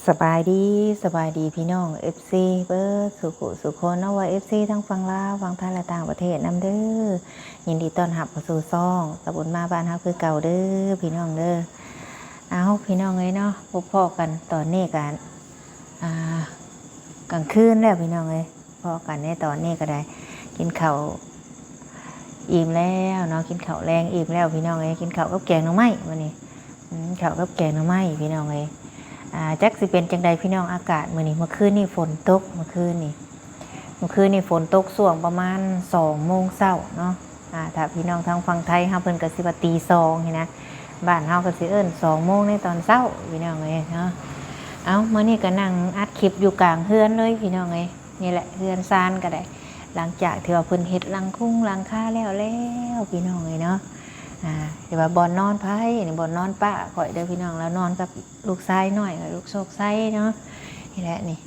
ສະບາຍດີ ສະບາຍດີພີ່ນ້ອງ ເອັຟຊີ ເບິດສູ່ຜູ້ສູ່ຄົນເນາະ ວ່າ ເອັຟຊີ ທັງຝັ່ງລາວ ຝັ່ງໄທ ແລະ ຕ່າງປະເທດນຳເດີ. ຍິນດີຕ້ອນຮັບເຂົ້າສູ່ຊ່ອງສະບຸນມາບ້ານເຮົາຄືເກົ່າເດີ ພີ່ນ້ອງເດີ. ເອົາ ພີ່ນ້ອງເອີຍເນາະ ພົບພໍ້ກັນຕອນນີ້ກະ ອ່າ ກາງຄືນແລ້ວ ພີ່ນ້ອງເອີຍ. ພໍ້ກັນໃນຕອນນີ້ກໍໄດ້ ກິນເຂົ້າອີ່ມແລ້ວເນາະ ກິນເຂົ້າແລງອີ່ມແລ້ວ ພີ່ນ້ອງເອີຍ. ກິນເຂົ້າກັບແກງໜໍ່ໄມ້ມື້ນີ້ ອືມ ເຂົ້າກັບແກງໜໍ່ໄມ້ ພີ່ນ້ອງເອີຍ. ອ່າ ຈັກຊິເປັນຈັ່ງໃດພີ່ນ້ອງ ອາກາດມື້ນີ້. ເມື່ອຄືນນີ້ຝົນຕົກ ເມື່ອຄືນນີ້ ເມື່ອຄືນນີ້ຝົນຕົກຊ່ວງປະມານສອງໂມງເຊົ້າເນາະ. ອ່າ ຖ້າພີ່ນ້ອງທາງຝັ່ງໄທເຮົາ ເພິ່ນກໍຊິວ່າຕີສອງນີ້ນະ ບ້ານເຮົາກໍຊິເອີ້ນສອງໂມງໃນຕອນເຊົ້າ ພີ່ນ້ອງເອີຍເນາະ. ເອົາ ມື້ນີ້ກໍນັ່ງອັດຄລິບຢູ່ກາງເຮືອນເລີຍ ພີ່ນ້ອງເອີຍ. ນີ້ແຫຼະ ເຮືອນຊານກໍໄດ້ ຫຼັງຈາກທີ່ວ່າເພິ່ນເຮັດຫຼັງຄຸງຫຼັງຄາແລ້ວແລ້ວ ພີ່ນ້ອງເອີຍເນາະ. ອ່າ ທີ່ວ່າບ່ອນນອນໃຜນີ້ ບ່ອນນອນປ້າຂ້ອຍເດີ ພີ່ນ້ອງ. ລາວນອນກັບລູກຊາຍນ້ອຍ ລູກໂຊກໄຊເນາະ. ນີ້ແຫຼະນີ້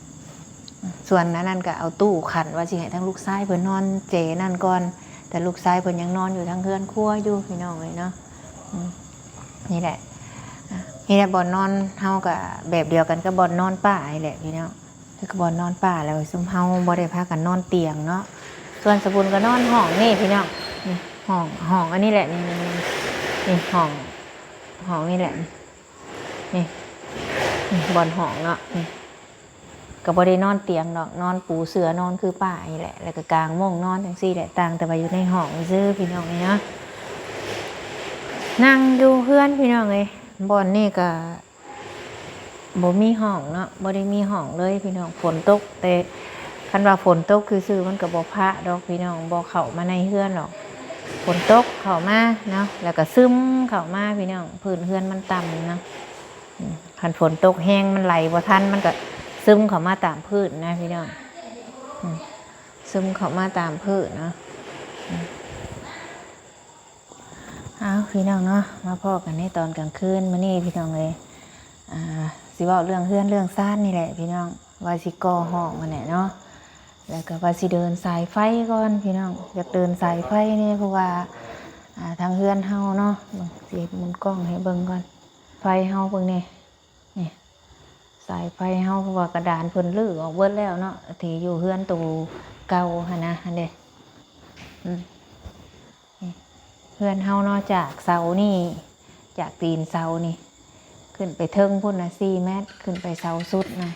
ສ່ວນອັນນັ້ນກໍເອົາຕູ້ຂັ້ນວ່າຊິໃຫ້ທາງລູກຊາຍເພິ່ນນອນເຈນັ້ນກ່ອນ ແຕ່ລູກຊາຍເພິ່ນຍັງນອນຢູ່ທາງເຮືອນຄົວຢູ່ ພີ່ນ້ອງເອີຍເນາະ. ອືມ ນີ້ແຫຼະ ອ່າ ນີ້ແຫຼະບ່ອນນອນເຮົາກໍແບບດຽວກັນກັບບ່ອນນອນປ້ານີ້ແຫຼະ ພີ່ນ້ອງ. ຄືກັບບ່ອນນອນປ້າແລ້ວ ຊຸມເຮົາບໍ່ໄດ້ພາກັນນອນຕຽງເນາະ. ສ່ວນສະບຸນກໍນອນຫ້ອງນີ້ພີ່ນ້ອງ ນີ້ຫ້ອງ ຫ້ອງອັນນີ້ແຫຼະ ນີ້ ນີ້ ນີ້ ນີ້ຫ້ອງ ຫ້ອງນີ້ແຫຼະ ນີ້ ນີ້ ນີ້ບ່ອນຫ້ອງເນາະ. ນີ້ກໍບໍ່ໄດ້ນອນຕຽງດອກ ນອນປູເສື່ອນອນຄືປ້ານີ້ແຫຼະ ແລ້ວກໍກາງໂມງນອນຈັ່ງຊີ້ແຫຼະ ຕ່າງແຕ່ວ່າຢູ່ໃນຫ້ອງຊື່ ພີ່ນ້ອງເອີຍເນາະ. ນັ່ງຢູ່ເຮືອນ ພີ່ນ້ອງເອີຍ ບ່ອນນີ້ກໍ ບໍ່ມີຫ້ອງເນາະ ບໍ່ໄດ້ມີຫ້ອງເລີຍພີ່ນ້ອງ. ຝົນຕົກ ແຕ່ຄັນວ່າຝົນຕົກຊື່ໆ ມັນກໍບໍ່ພະດອກພີ່ນ້ອງ ບໍ່ເຂົ້າມາໃນເຮືອນດອກ. ຝົນຕົກເຂົ້າມາເນາະ ແລ້ວກໍຊຶມເຂົ້າມາພີ່ນ້ອງ ພື້ນເຮືອນມັນຕ່ຳເນາະ. ອືມ ຄັນຝົນຕົກແຮງ ມັນໄຫຼບໍ່ທັນ ມັນກໍຊຶມເຂົ້າມາຕາມພື້ນນະພີ່ນ້ອງ. ອືມ ຊຶມເຂົ້າມາຕາມພື້ນເນາະ. ອືມ ອ້າວ ພີ່ນ້ອງເນາະ ມາພໍ້ກັນໃນຕອນກາງຄືນມື້ນີ້ ພີ່ນ້ອງເອີຍ. ອ່າ ຊິເວົ້າເລື່ອງເຮືອນເລື່ອງຊານນີ້ແຫຼະ ພີ່ນ້ອງ ວ່າຊິກໍ່ຫ້ອງຫັ້ນແຫຼະເນາະ ແລ້ວກໍວ່າຊິເດີນສາຍໄຟກ່ອນ ພີ່ນ້ອງ. ຢາກເດີນສາຍໄຟແດ່ ເພາະວ່າ ອ່າ ທາງເຮືອນເຮົາເນາະ ຊິໝູນກ້ອງໃຫ້ເບິ່ງກ່ອນ ໄຟເຮົາເບິ່ງແດ່ ນີ້ ສາຍໄຟເຮົາ ເພາະວ່າກະດານເພິ່ນຮື້ອອກເບິດແລ້ວເນາະ ທີ່ຢູ່ເຮືອນໂຕເກົ່າຫັ້ນນະ ຫັ້ນເດ້. ອືມ ນີ້ ເຮືອນເຮົາເນາະ ຈາກເສົານີ້ ຈາກຕີນເສົານີ້ ຂຶ້ນໄປເທິງພຸ້ນນະ ສີ່ແມັດ ຂຶ້ນໄປເສົາສຸດນະ.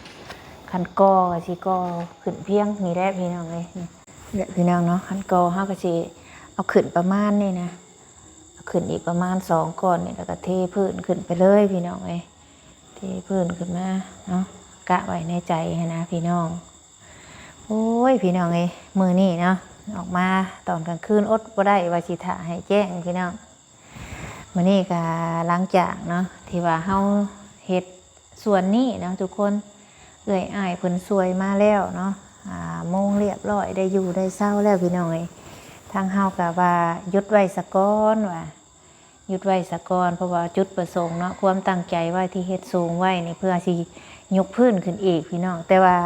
ຄັນກໍ່ກໍຊິກໍ່ຂຶ້ນພຽງນີ້ແຫຼະ ພີ່ນ້ອງເອີຍ. ນີ້ແຫຼະ ພີ່ນ້ອງເນາະ ຄັນກໍ່ເຮົາກໍຊິເອົາຂຶ້ນປະມານນີ້ນະ ເອົາຂຶ້ນອີກປະມານສອງກ້ອນນີ້ ແລ້ວກໍເທພື້ນຂຶ້ນໄປເລີຍ ພີ່ນ້ອງເອີຍ. ເທພື້ນຂຶ້ນມາເນາະ ກະໄວ້ໃນໃຈຫັ້ນນະ ພີ່ນ້ອງ. ໂອ້ຍ ພີ່ນ້ອງເອີຍ ມື້ນີ້ເນາະ ອອກມາຕອນກາງຄືນອົດບໍ່ໄດ້ວ່າຊິຖ້າໃຫ້ແຈ້ງ ພີ່ນ້ອງ. ມື້ນີ້ກໍຫຼັງຈາກເນາະ ທີ່ວ່າເຮົາເຮັດສວນນີ້ເນາະທຸກຄົນ ເອື້ອຍອ້າຍເພິ່ນຊ່ວຍມາແລ້ວເນາະ ອ່າ ມຸງລຽບຮ້ອຍ ໄດ້ຢູ່ໄດ້ເຊົາແລ້ວ ພີ່ນ້ອງເອີຍ. ທາງເຮົາກໍວ່າຢຸດໄວ້ສາກ່ອນວ່າ ຢຸດໄວ້ສາກ່ອນ ເພາະວ່າຈຸດປະສົງເນາະ ຄວາມຕັ້ງໃຈໄວ້ທີ່ເຮັດສູງໄວ້ນີ້ ເພື່ອຊິຍົກພື້ນຂຶ້ນອີກ ພີ່ນ້ອງ. ແຕ່ວ່າ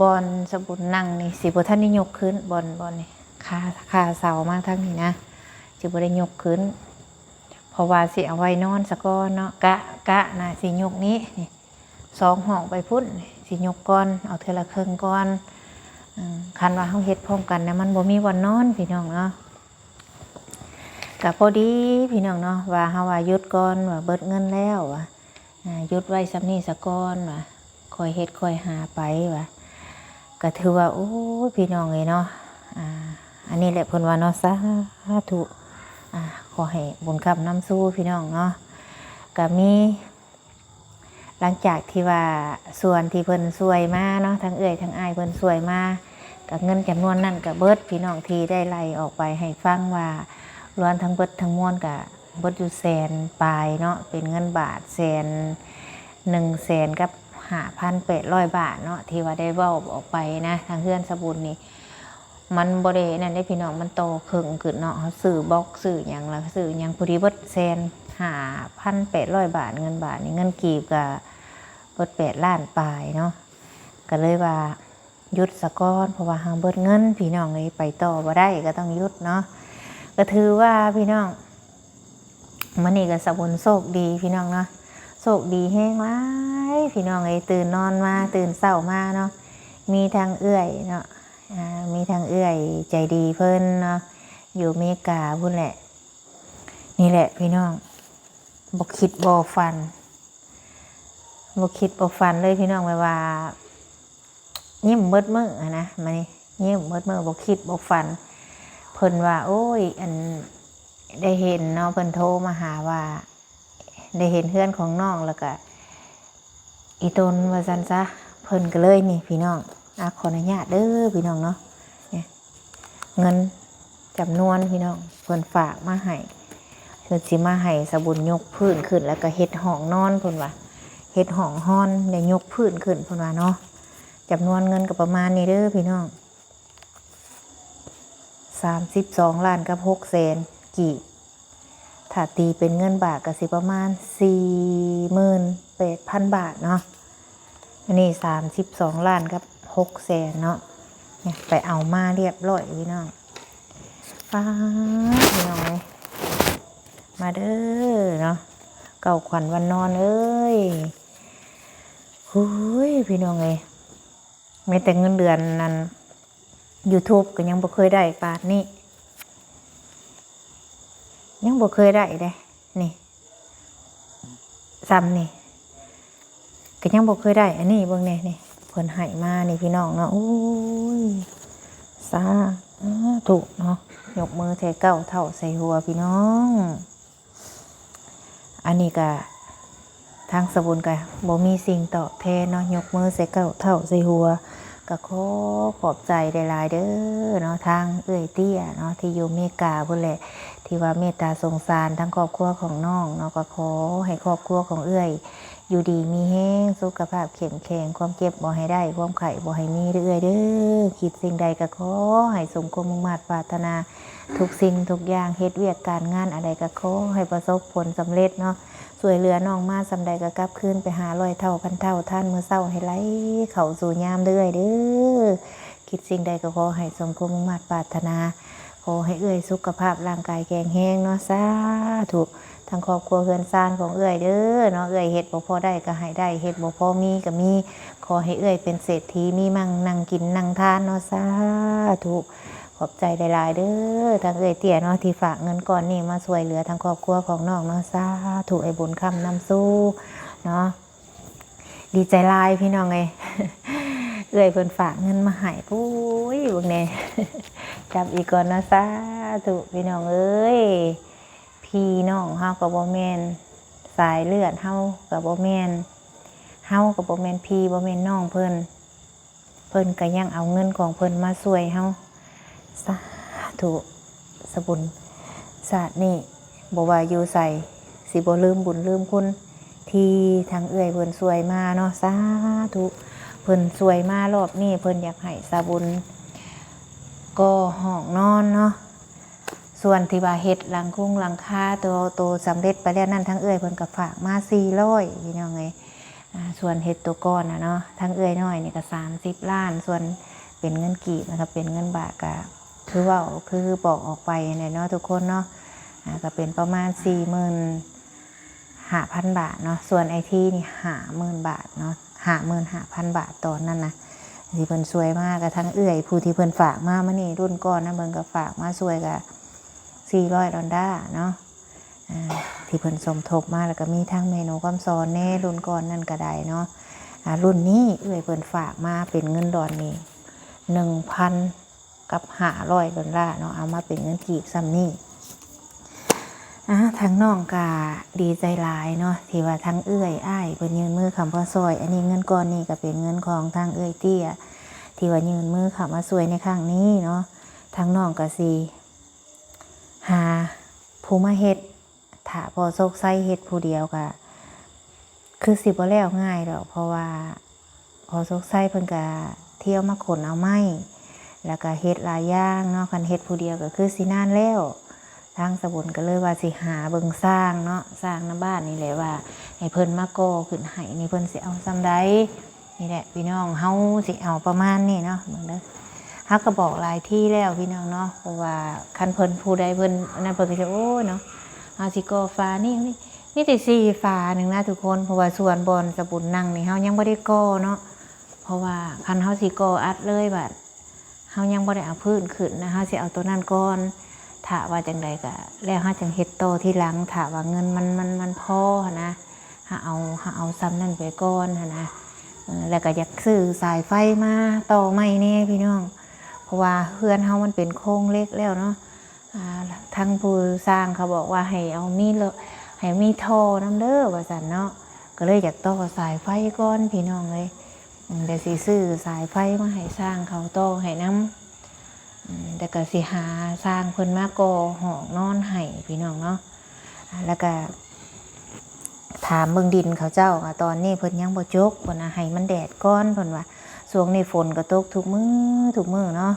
ບ່ອນສະບຸນນັ່ງນີ້ ຊິບໍ່ທັນໄດ້ຍົກຂຶ້ນ ບ່ອນ ບ່ອນນີ້ ຄາ ຄາເສົາມາທາງນີ້ນະ ຊິບໍ່ໄດ້ຍົກຂຶ້ນ ເພາະວ່າຊິເອົາໄວ້ນອນສາກ່ອນເນາະ. ກະ ກະນະຊິຍົກນີ້ ນີ້ ສອງຫ້ອງໄປພຸ້ນ ຊິຍົກກ່ອນ ເອົາເທື່ອລະເຄິ່ງກ່ອນ. ເອີ ຄັນວ່າເຮົາເຮັດພ້ອມກັນນະ ມັນບໍ່ມີບ່ອນນອນ ພີ່ນ້ອງເນາະ. ກະພໍດີພີ່ນ້ອງເນາະ ວ່າເຮົາວ່າຢຸດກ່ອນ ວ່າເບິດເງິນແລ້ວ ວ່າ ອ່າ ຢຸດໄວ້ສ່ຳນີ້ສາກ່ອນ ວ່າຄ່ອຍເຮັດຄ່ອຍຫາໄປ ວ່າ ກະຖືວ່າ ໂອ້ຍ ພີ່ນ້ອງເອີຍເນາະ ອ່າ ອັນນີ້ແຫຼະເພິ່ນວ່າເນາະ ສາທຸ ອ່າ ຂໍໃຫ້ບຸນຄ້ຳນຳສູ່ ພີ່ນ້ອງເນາະ. ກະມີ ຫຼັງຈາກທີ່ວ່າສ່ວນທີ່ເພິ່ນຊ່ວຍມາເນາະ ທັງເອື້ອຍທັງອ້າຍເພິ່ນຊ່ວຍມາ ກໍເງິນຈຳນວນນັ້ນກໍເບິດ ພີ່ນ້ອງ ທີ່ໄດ້ໄລ່ອອກໄປໃຫ້ຟັງວ່າ ລວມທັງເບິດທັງມວນກໍເບິດຢູ່ແສນປາຍເນາະ ເປັນເງິນບາດແສນ ໜຶ່ງແສນກັບຫ້າພັນແປດຮ້ອຍບາດເນາະ ທີ່ວ່າໄດ້ເວົ້າອອກໄປນະ ທາງເຮືອນສະບຸນນີ້ ມັນບໍ່ໄດ້ນັ້ນເດ້ພີ່ນ້ອງ ມັນຕໍ່ເຄິ່ງຂຶ້ນເນາະ ເຮົາຊື້ບລັອກຊື້ຫຍັງລະ ຊື້ຫຍັງ ພໍດີເບິດແສນຫ້າພັນແປດຮ້ອຍບາດ ເງິນບາດນີ້ ເງິນກີບກະເບິດແປດລ້ານປາຍເນາະ ກະເລີຍວ່າຢຸດສາກ່ອນ ເພາະວ່າຫາເບິດເງິນ ພີ່ນ້ອງເອີຍ ໄປຕໍ່ບໍ່ໄດ້ ກະຕ້ອງຢຸດເນາະ ກະຖືວ່າພີ່ນ້ອງ ມື້ນີ້ກໍສະບຸນໂຊກດີພີ່ນ້ອງເນາະ ໂຊກດີແຮງຫຼາຍພີ່ນ້ອງເອີຍ, ຕື່ນນອນມາ ຕື່ນເຊົ້າມາເນາະ ມີທັງເອື້ອຍເນາະ ອ່າ ມີທັງເອື້ອຍໃຈດີເພິ່ນເນາະ ຢູ່ເມກາພຸ້ນແຫຼະ. ນີ້ແຫຼະພີ່ນ້ອງ ບໍ່ຄິດບໍ່ຝັນ ບໍ່ຄິດບໍ່ຝັນເລີຍພີ່ນ້ອງ ແບບວ່າ ຍິ້ມເບິດມື້ຫັ້ນນະ ມານີ້ ຍິ້ມເບິດມື້ ບໍ່ຄິດບໍ່ຝັນ. ເພິ່ນວ່າ ໂອ້ຍ ອັນ ໄດ້ເຫັນເນາະ ເພິ່ນໂທມາຫາວ່າ ໄດ້ເຫັນເຮືອນຂອງນ້ອງ ແລ້ວກະອີ່ຕົນວ່າຊັ້ນຊະ. ເພິ່ນກໍເລີຍ ນີ້ພີ່ນ້ອງ ອາ ຂໍອະນຸຍາດເດີພີ່ນ້ອງເນາະ ນີ້ ເງິນຈຳນວນພີ່ນ້ອງ ເພິ່ນຝາກມາໃຫ້ ເພິ່ນຊິມາໃຫ້ສາບຸນຍົກພື້ນຂຶ້ນ ແລ້ວກໍເຮັດຫ້ອງນອນ ເພິ່ນວ່າ ເຮັດຫ້ອງນອນ ແລ້ວຍົກພື້ນຂຶ້ນ ເພິ່ນວ່າເນາະ. ຈຳນວນເງິນກໍປະມານນີ້ເດີພີ່ນ້ອງ ສາມສິບສອງລ້ານກັບຫົກແສນກີບ ຖ້າຕີເປັນເງິນບາດກໍຊິປະມານສີ່ໝື່ນແປດພັນບາດເນາະ. ອັນນີ້ສາມສິບສອງລ້ານກັບຫົກແສນເນາະ ນີ້ໄປເອົາມາລຽບຮ້ອຍພີ່ນ້ອງ. ປາດ ພີ່ນ້ອງເອີຍ ມາເດີເນາະ ເກົ້າຂວັນວັນນອນເອີຍ. ໂອ້ຍ ພີ່ນ້ອງເອີຍ ແມ້ແຕ່ເງິນເດືອນນັ້ນ YouTube ກໍຍັງບໍ່ເຄີຍໄດ້ປານນີ້ ຍັງບໍ່ເຄີຍໄດ້ເດ້ ນີ້ ຊ່ຳນີ້ກໍຍັງບໍ່ເຄີຍໄດ້. ອັນນີ້ເບິ່ງແດ່ ນີ້ເພິ່ນໃຫ້ມານີ້ພີ່ນ້ອງເນາະ ໂອ້ຍ ສາທຸເນາະ ຍົກມືໃສ່ເກົ້າເທົ້າໃສ່ຫົວພີ່ນ້ອງ. ອັນນີ້ກະ ທາງສາບຸນກະບໍ່ມີສິ່ງຕອບແທນເນາະ ຍົກມືໃສ່ເກົ້າເທົ້າໃສ່ຫົວ ກະຂໍຂອບໃຈຫຼາຍໆເດີເນາະ ທາງເອື້ອຍເຕ້ຍເນາະ ທີ່ຢູ່ເມກາພຸ້ນແຫຼະ ທີ່ວ່າເມດຕາສົງສານທາງຄອບຄົວຂອງນ້ອງເນາະ. ກະຂໍໃຫ້ຄອບຄົວຂອງເອື້ອຍຢູ່ດີມີແຮງ ສຸຂະພາບເຂັ້ມແຂງ ຄວາມເຈັບບໍ່ໃຫ້ໄດ້ ຄວາມໄຂ້ບໍ່ໃຫ້ມີເດີເອື້ອຍເດີ. ຄິດສິ່ງໃດກະຂໍໃຫ້ສົມຄວາມມຸ່ງມາດປາດຖະໜາ ທຸກສິ່ງທຸກຢ່າງ ເຮັດວຽກການງານອັນໃດກໍຂໍໃຫ້ປະສົບຜົນສຳເລັດເນາະ. ຊ່ວຍເຫຼືອນ້ອງມາສ່ຳໃດກໍກັບຄືນໄປຫ້າຮ້ອຍເທົ່າພັນເທົ່າ ທານມື້ເຊົ້າໃຫ້ໄຫຼເຂົ້າສູ່ຍາມເດີ້ເອື້ອຍເດີ້. ຄິດສິ່ງໃດກໍຂໍໃຫ້ສົມຄວາມມຸ່ງມາດປາດຖະໜາ. ຂໍໃຫ້ເອື້ອຍສຸຂະພາບຮ່າງກາຍແຂງແຮງເນາະ ສາທຸ. ທັງຄອບຄົວເຮືອນຊານຂອງເອື້ອຍເດີ້ເນາະ ເອື້ອຍເຮັດບໍ່ພໍໄດ້ກໍໃຫ້ໄດ້ ເຮັດບໍ່ພໍມີກໍມີ. ຂໍໃຫ້ເອື້ອຍເປັນເສດຖີ ມີໝັ່ງນັ່ງກິນນັ່ງທານເນາະ ສາທຸ. ຂອບໃຈຫຼາຍໆເດີ້ ທາງເອື້ອຍເຕ້ຍເນາະ ທີ່ຝາກເງິນກ້ອນນີ້ມາຊ່ວຍເຫຼືອທາງຄອບຄົວຂອງນ້ອງເນາະ ສາທຸ. ໃຫ້ບຸນຄ້ຳນຳສູ່ເນາະ ດີໃຈຫຼາຍພີ່ນ້ອງເອີຍ ເອື້ອຍເພິ່ນຝາກເງິນມາໃຫ້. ໂອ້ຍ ເບິ່ງແດ່ ຈັບອີກກ່ອນເນາະ ສາທຸ ພີ່ນ້ອງເອີຍ. ພີ່ນ້ອງເຮົາກໍບໍ່ແມ່ນ ສາຍເລືອດເຮົາກໍບໍ່ແມ່ນ ເຮົາກໍບໍ່ແມ່ນພີ່ບໍ່ແມ່ນນ້ອງເພິ່ນ ເພິ່ນກໍຍັງເອົາເງິນຂອງເພິ່ນມາຊ່ວຍເຮົາ ສາທຸ. ສະບຸນຊາດນີ້ບໍ່ວ່າຢູ່ໃສ ຊິບໍ່ລືມບຸນລືມຄຸນທີ່ທາງເອື້ອຍເພິ່ນຊ່ວຍມາເນາະ ສາທຸ. ເພິ່ນຊ່ວຍມາລອບນີ້ ເພິ່ນຢາກໃຫ້ສະບຸນກໍ່ຫ້ອງນອນເນາະ. ສ່ວນທີ່ວ່າເຮັດຫຼັງຄຸງຫຼັງຄາ ໂຕ ໂຕສຳເລັດໄປແລ້ວນັ້ນ ທາງເອື້ອຍເພິ່ນກໍຝາກມາສີ່ຮ້ອຍ ພີ່ນ້ອງເອີຍ. ອ່າ ສ່ວນເຮັດໂຕກ້ອນນະເນາະ ທາງເອື້ອຍນ້ອຍນີ້ກໍສາມສິບລ້ານ ສ່ວນເປັນເງິນກີບນະ ຖ້າເປັນເງິນບາດກໍຄືເວົ້າ ຄືບອກອອກໄປຫັ້ນແຫຼະເນາະ ທຸກຄົນເນາະ. ອ່າ ກໍເປັນປະມານສີ່ໝື່ນຫ້າພັນບາດເນາະ ສ່ວນໄອທີນີ້ຫ້າໝື່ນບາດເນາະ ຫ້າໝື່ນຫ້າພັນບາດຕອນນັ້ນນະ ທີ່ເພິ່ນຊ່ວຍມາ. ກໍທາງເອື້ອຍຜູ້ທີ່ເພິ່ນຝາກມາມື້ນີ້ ລຸ້ນກ່ອນນະ ເພິ່ນກໍຝາກມາຊ່ວຍກໍສີ່ຮ້ອຍດອນລາເນາະ ອ່າ ທີ່ເພິ່ນສົມທົບມາ. ແລ້ວກໍມີທັງແມ່ໜູຄຳສອນແດ່ ລຸ້ນກ່ອນນັ້ນກໍໄດ້ເນາະ. ອ່າ ລຸ້ນນີ້ເອື້ອຍເພິ່ນຝາກມາເປັນເງິນດອນນີ້ໜຶ່ງພັນ ກັບຫ້າຮ້ອຍດອນລາເນາະ ເອົາມາເປັນເງິນກີບສ່ຳນີ້. ອ່າ ທາງນ້ອງກະດີໃຈຫຼາຍເນາະ ທີ່ວ່າທາງເອື້ອຍອ້າຍເພິ່ນຍື່ນມືເຂົ້າມາຊ່ອຍ. ອັນນີ້ເງິນກ້ອນນີ້ກະເປັນເງິນຂອງທາງເອື້ອຍເຕ້ຍ ທີ່ວ່າຍື່ນມືເຂົ້າມາຊ່ວຍໃນຄັ້ງນີ້ເນາະ. ທາງນ້ອງກະຊິຫາຜູ້ມາເຮັດ ຖ້າພໍ່ໂຊກໄຊເຮັດຜູ້ດຽວກະຄືຊິບໍ່ແລ້ວງ່າຍດອກ ເພາະວ່າພໍ່ໂຊກໄຊເພິ່ນກະທ່ຽວມາຂົນເອົາໄມ້ ແລ້ວກະເຮັດຫຼາຍຢ່າງເນາະ. ຄັນເຮັດຜູ້ດຽວກະຄືຊິນານແລ້ວ. ທາງສະບຸນກະເລີຍວ່າຊິຫາເບິ່ງຊ່າງເນາະ ຊ່າງນຳບ້ານນີ້ແຫຼະ ວ່າໃຫ້ເພິ່ນມາກໍ່ຂຶ້ນໃຫ້ນີ້ ເພິ່ນຊິເອົາສ່ຳໃດ. ນີ້ແຫຼະພີ່ນ້ອງ ເຮົາຊິເອົາປະມານນີ້ເນາະ ເບິ່ງເດີ. ເຮົາກໍບອກຫຼາຍທີແລ້ວພີ່ນ້ອງເນາະ ເພາະວ່າຄັນເພິ່ນ ຜູ້ໃດເພິ່ນອັນນັ້ນ ເພິ່ນກໍຈະ ໂອ້ຍເນາະ ເຮົາຊິກໍ່ຝານີ້ ມີແຕ່ສີ່ຝາໜຶ່ງນະທຸກຄົນ ເພາະວ່າສ່ວນບ່ອນສະບຸນນັ່ງນີ້ເຮົາຍັງບໍ່ໄດ້ກໍ່ເນາະ ເພາະວ່າຄັນເຮົາຊິກໍ່ອັດເລີຍບາດ ເຮົາຍັງບໍ່ໄດ້ເອົາພື້ນຂຶ້ນນະ ເຮົາຊິເອົາໂຕນັ້ນກ່ອນ ຖ້າວ່າຈັ່ງໃດກະ ແລ້ວເຮົາຈັ່ງເຮັດຕໍ່ທີຫຼັງ ຖ້າວ່າເງິນມັນ ມັນ ມັນພໍຫັ້ນນະ ເຮົາເອົາ ເຮົາເອົາຊ່ຳນັ້ນໄປກ່ອນຫັ້ນນະ ເອີ ແລ້ວກະຢາກຊື້ສາຍໄຟມາຕໍ່ໃໝ່ແດ່ພີ່ນ້ອງ ເພາະວ່າເຮືອນເຮົາມັນເປັນໂຄງເຫຼັກແລ້ວເນາະ ອ່າ ທາງຜູ້ຊ່າງເຂົາບອກວ່າໃຫ້ເອົາມີ ໃຫ້ມີທໍ່ນຳເດີວ່າຊັ້ນເນາະ ກໍເລີຍຢາກຕໍ່ສາຍໄຟກ່ອນພີ່ນ້ອງເອີຍ ອືມ ດຽວຊິຊື້ສາຍໄຟມາໃຫ້ຊ່າງເຂົາຕໍ່ໃຫ້ນຳ ອືມ ແລ້ວກໍຊິຫາຊ່າງເພິ່ນມາກໍ່ຫ້ອງນອນໃຫ້ພີ່ນ້ອງເນາະ ແລ້ວກໍ ຖາມເບິ່ງດິນເຂົາເຈົ້າ ອາ ຕອນນີ້ເພິ່ນຍັງບໍ່ຈົກ ເພິ່ນວ່າໃຫ້ມັນແດດກ່ອນ ເພິ່ນວ່າ ຊ່ວງນີ້ຝົນກໍຕົກທຸກມື້ ທຸກມື້ເນາະ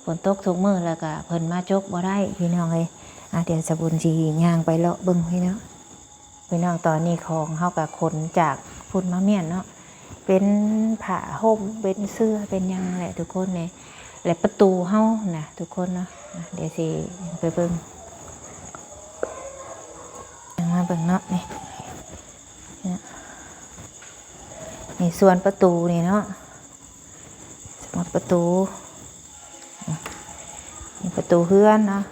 ຝົນຕົກທຸກມື້ ແລ້ວກໍເພິ່ນມາຈົກບໍ່ໄດ້ພີ່ນ້ອງເອີຍ ອາ ດຽວສະບຸນຊິຍ່າງໄປເລາະເບິ່ງພີ່ນ້ອງ ພີ່ນ້ອງ ຕອນນີ້ຂອງເຮົາກໍຂົນຈາກພຸ້ນມາມ້ຽນເນາະ ເປັນຜ້າຫົ່ມ ເປັນເສື່ອ ເປັນຫຍັງແຫຼະທຸກຄົນເອີຍ ແລະປະຕູເຮົານະທຸກຄົນເນາະ ອາ ດຽວຊິໄປເບິ່ງ ມາເບິ່ງເນາະ ນີ້ ນີ້ສ່ວນປະຕູນີ້ເນາະ ສ່ວນປະຕູ ນີ້ປະຕູເຮືອນເນາະ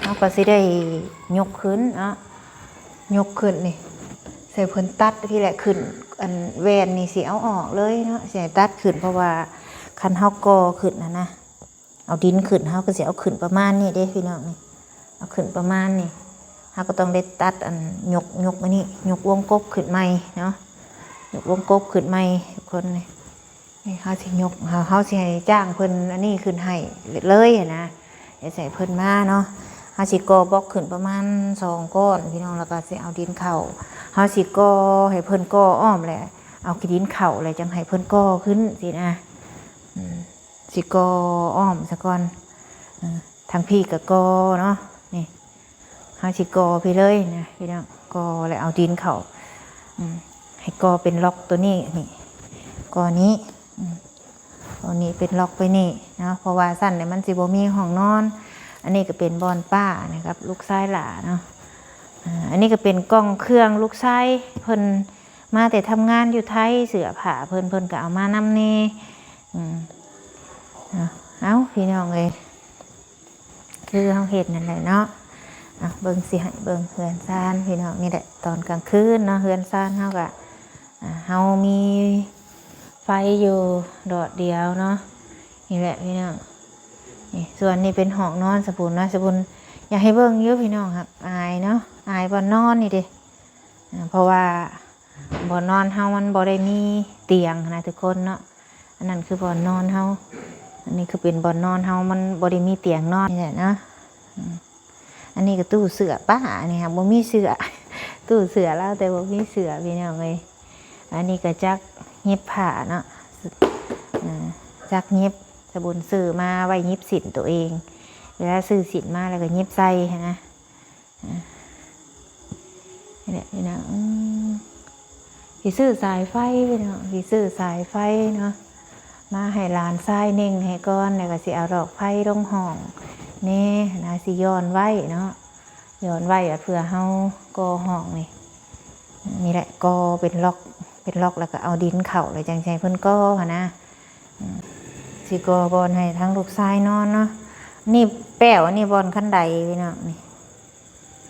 ເຮົາກໍຊິໄດ້ຍົກຂຶ້ນເນາະ ຍົກຂຶ້ນນີ້ ໃສ່ເພິ່ນຕັດພີ້ແຫຼະ ຂຶ້ນ ອັນແວ່ນນີ້ຊິເອົາອອກເລີຍເນາະ ຊິໃຫ້ຕັດຂຶ້ນ ເພາະວ່າຄັນເຮົາກໍ່ຂຶ້ນຫັ້ນນະ ເອົາດິນຂຶ້ນ ເຮົາກໍຊິເອົາຂຶ້ນປະມານນີ້ເດ້ພີ່ນ້ອງ ນີ້ ເອົາຂຶ້ນປະມານນີ້ ເຮົາກໍຕ້ອງໄດ້ຕັດ ອັນ ຍົກ ຍົກອັນນີ້ ຍົກວົງກົບຂຶ້ນໃໝ່ເນາະ ຍົກວົງກົບຂຶ້ນໃໝ່ທຸກຄົນ ນີ້ ນີ້ເຮົາຊິຍົກ ເຮົາ ເຮົາຊິໃຫ້ຈ້າງເພິ່ນອັນນີ້ຂຶ້ນໃຫ້ເລີຍຫັ້ນນະ ດຽວຊິໃຫ້ເພິ່ນມາເນາະ ເຮົາຊິກໍ່ບລັອກຂຶ້ນປະມານສອງກ້ອນພີ່ນ້ອງ ແລ້ວກໍຊິເອົາດິນເຂົ້າ ເຮົາຊິກໍ່ໃຫ້ເພິ່ນກໍ່ອ້ອມແຫຼະ ເອົາຂີ້ດິນເຂົ້າ ແລ້ວຈັ່ງໃຫ້ເພິ່ນກໍ່ຂຶ້ນຊີ້ນະ ອືມ ຊິກໍ່ອ້ອມສາກ່ອນ ເອີ ທາງພີ້ກໍກໍ່ເນາະ ນີ້ ເຮົາຊິກໍ່ພີ້ເລີຍນະພີ່ນ້ອງ ກໍ່ແລ້ວເອົາດິນເຂົ້າ ອືມ ໃຫ້ກໍ່ເປັນລັອກໂຕນີ້ ນີ້ ກໍ່ນີ້ ອືມ ຕົວນີ້ເປັນລັອກໄປນີ້ເນາະ ເພາະວ່າຊັ້ນແລ້ວມັນຊິບໍ່ມີຫ້ອງນອນ ອັນນີ້ກໍເປັນບ່ອນປ້ານະກັບລູກຊາຍຫຼ້າເນາະ ອາ ອັນນີ້ກໍເປັນກ່ອງເຄື່ອງລູກຊາຍ ເພິ່ນມາແຕ່ທຳງານຢູ່ໄທ ເສື້ອຜ້າເພິ່ນ ເພິ່ນກໍເອົາມານຳແດ່ ອືມ ເອົາ ເອົາ ພີ່ນ້ອງເອີຍ ຄືເຮົາເຮັດນັ້ນແຫຼະເນາະ ອະ ເບິ່ງ ຊິໃຫ້ເບິ່ງເຮືອນຊານພີ່ນ້ອງ ນີ້ແຫຼະ ຕອນກາງຄືນເນາະ ເຮືອນຊານເຮົາກະ ອາ ເຮົາມີໄຟຢູ່ດອດດຽວເນາະ ນີ້ແຫຼະພີ່ນ້ອງ ນີ້ ສ່ວນນີ້ເປັນຫ້ອງນອນສະບຸນເນາະ ສະບຸນຢາກໃຫ້ເບິ່ງຢູ່ພີ່ນ້ອງ ຫາກອາຍເນາະ ອາຍບ່ອນນອນນີ້ເດ້ ອາ ເພາະວ່າ ບ່ອນນອນເຮົາມັນບໍ່ໄດ້ມີຕຽງນະທຸກຄົນເນາະ ອັນນັ້ນຄືບ່ອນນອນເຮົາ ອັນນີ້ຄືເປັນບ່ອນນອນເຮົາ ມັນບໍ່ໄດ້ມີຕຽງນອນນີ້ແຫຼະເນາະ ອືມ ອັນນີ້ກໍຕູ້ເສື້ອປ້າ ອັນນີ້ຫາກບໍ່ມີເສື້ອ ຕູ້ເສື້ອລາວແຕ່ບໍ່ມີເສື້ອພີ່ນ້ອງເອີຍ ອັນນີ້ກໍຈັກຫຍິບຜ້າເນາະ ເອີ ຈັກຫຍິບ ສະບຸນຊື້ມາໄວ້ຫຍິບສິ້ນໂຕເອງ ເວລາຊື້ສິ້ນມາແລ້ວກໍຫຍິບໃສ່ຫັ້ນນະ ອາ ນີ້ແຫຼະພີ່ນ້ອງ ອືມ ຊິຊື້ສາຍໄຟພີ່ນ້ອງ ຊິຊື້ສາຍໄຟເນາະ ມາໃຫ້ຫຼານຊາຍເໜັ່ງໃຫ້ກ່ອນ ແລ້ວກໍຊິເອົາດອກໄຟລົງຫ້ອງແດ່ນະ ຊິຢ່ອນໄວ້ເນາະ ຢ່ອນໄວ້ເພື່ອເຮົາກໍ່ຫ້ອງນີ້ ນີ້ແຫຼະ ກໍ່ເປັນລັອກ ເປັນລັອກ ແລ້ວກໍເອົາດິນເຂົ້າ ແລ້ວຈັ່ງໃຫ້ເພິ່ນກໍ່ຫັ້ນນະ. ອືມ ຊິກໍ່ບ່ອນໃຫ້ທາງລູກຊາຍນອນເນາະ. ນີ້ແປ້ວ ອັນນີ້ບ່ອນຄັນໄດພີ່ນ້ອງນີ້.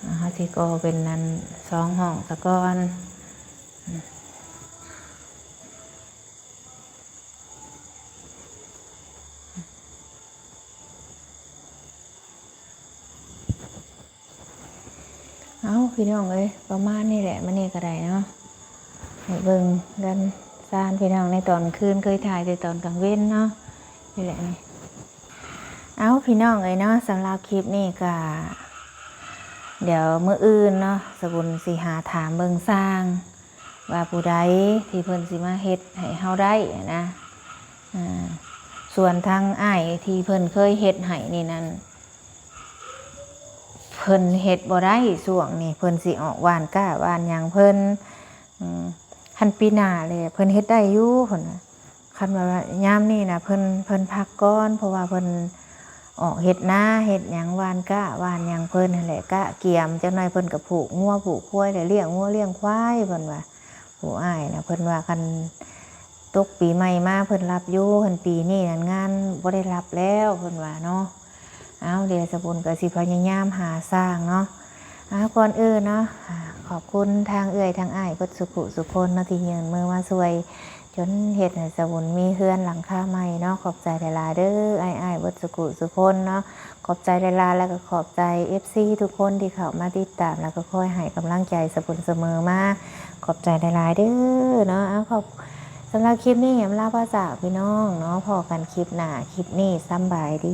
ອ່າ ເຮົາຊິກໍ່ເປັນອັນສອງຫ້ອງສາກ່ອນ. ເອົາ ພີ່ນ້ອງເອີຍ ປະມານນີ້ແຫຼະ ມື້ນີ້ກໍໄດ້ເນາະ ໃຫ້ເບິ່ງເຮືອນຊານພີ່ນ້ອງໃນຕອນຄືນ ເຄີຍຖ່າຍແຕ່ຕອນກາງເວັນເນາະ ນີ້ແຫຼະນີ້. ເອົາ ພີ່ນ້ອງເອີຍເນາະ ສຳລັບຄລິບນີ້ກໍ ດຽວມື້ອື່ນເນາະ ສະບຸນຊິຫາຖາມເບິ່ງຊ່າງ ວ່າຜູ້ໃດທີ່ເພິ່ນຊິມາເຮັດໃຫ້ເຮົາໄດ້ນະ. ອາ ສ່ວນທາງອ້າຍທີ່ເພິ່ນເຄີຍເຮັດໃຫ້ນີ້ນັ້ນ ເພິ່ນເຮັດບໍ່ໄດ້ ຊ່ວງນີ້ເພິ່ນຊິອອກຫວ່ານກ້າຫວ່ານຫຍັງເພິ່ນ. ອືມ ຄັນປີໜ້າແຫຼະເພິ່ນເຮັດໄດ້ຢູ່ ເພິ່ນວ່າ ຄັນວ່າຍາມນີ້ນະ ເພິ່ນ ເພິ່ນພັກກ່ອນ ເພາະວ່າເພິ່ນ ອອກເຮັດນາເຮັດຫຍັງ ຫວ່ານກ້າຫວ່ານຫຍັງເພິ່ນຫັ້ນແຫຼະ ກະກຽມ ຈັກໜ່ອຍເພິ່ນກໍຜູກງົວຜູກຄວາຍ ແລ້ວລ້ຽງງົວລ້ຽງຄວາຍ ເພິ່ນວ່າ. ຜູ້ອ້າຍນະ ເພິ່ນວ່າຄັນຕົກປີໃໝ່ມາເພິ່ນຮັບຢູ່ ຄັນປີນີ້ນັ້ນງານບໍ່ໄດ້ຮັບແລ້ວ ເພິ່ນວ່າເນາະ. ເອົາ ດຽວສາບຸນກໍຊິພະຍາຍາມຫາຊ່າງເນາະ. ເອົາ ກ່ອນອື່ນເນາະ ຂອບຄຸນທາງເອື້ອຍທາງອ້າຍເບິດສຸຂູສຸຄົນເນາະ ທີ່ຍື່ນມືມາຊ່ວຍ ຈົນເຮັດໃຫ້ສາບຸນມີເຮືອນຫຼັງຄາໃໝ່ເນາະ. ຂອບໃຈຫຼາຍໆເດີ ອ້າຍໆເບິດສຸຂູສຸຄົນເນາະ. ຂອບໃຈຫຼາຍໆ ແລ້ວກໍຂອບໃຈເອັຟຊີທຸກຄົນທີ່ເຂົ້າມາຕິດຕາມ ແລ້ວກໍຄອຍໃຫ້ກຳລັງໃຈສາບຸນສະເໝີມາ. ຂອບໃຈຫຼາຍໆເດີເນາະ. ເອົາ ຂອບ ສຳລັບຄລິບນີ້ ອຳລາພາຈາກພີ່ນ້ອງເນາະ. ພໍ້ກັນຄລິບໜ້າ ຄລິບນີ້ສຳບາຍດີ.